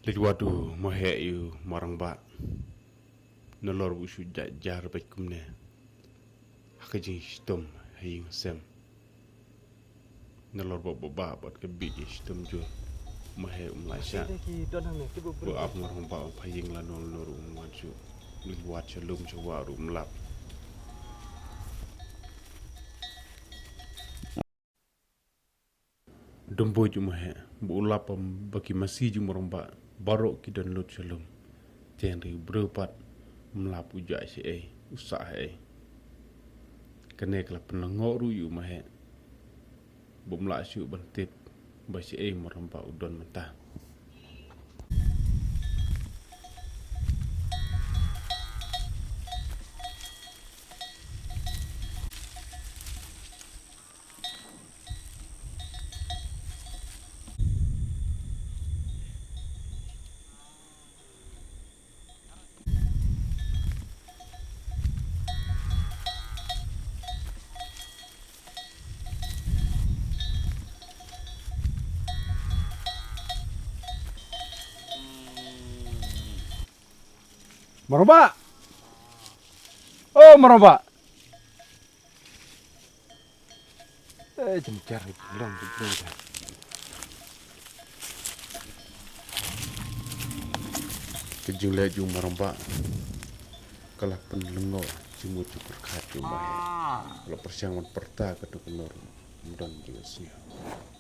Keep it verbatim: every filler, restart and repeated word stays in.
Leit wad u Maheh ïa u Marangbah. Nalor ba u shu jah jar beit kumne ha ka jingshitom ha ïing ha sem. Nalor ba ba ba bad ka bit ïa shitom jur. Maheh um lah shah. Ba ap Marangbah um pha ïing lano lano ruh um wan shuh. Leit wad sha lum sha wah ruh um lap. Dum buit u Maheh ba u lap ba ki masi jong u Marangbah baroh ki don lut sha lum. Te hynrei u briew pat um lap u jah shaei, u sah haei. Kane ka la pynlyngngoh ruh ïa u Maheh ba um lah shuh ban tip ba shaei u Marangbah u don mynta. Marangbah! Oh, Marangbah! Eh, jynjar ïa ki long ki briew da. Ka jingleh jong u Marangbah ka la pynlyngngoh jingmut jingpyrkhat jong u Maheh. Ka la pyrshang ban pyrta katno katno ruh ym don jingisngew.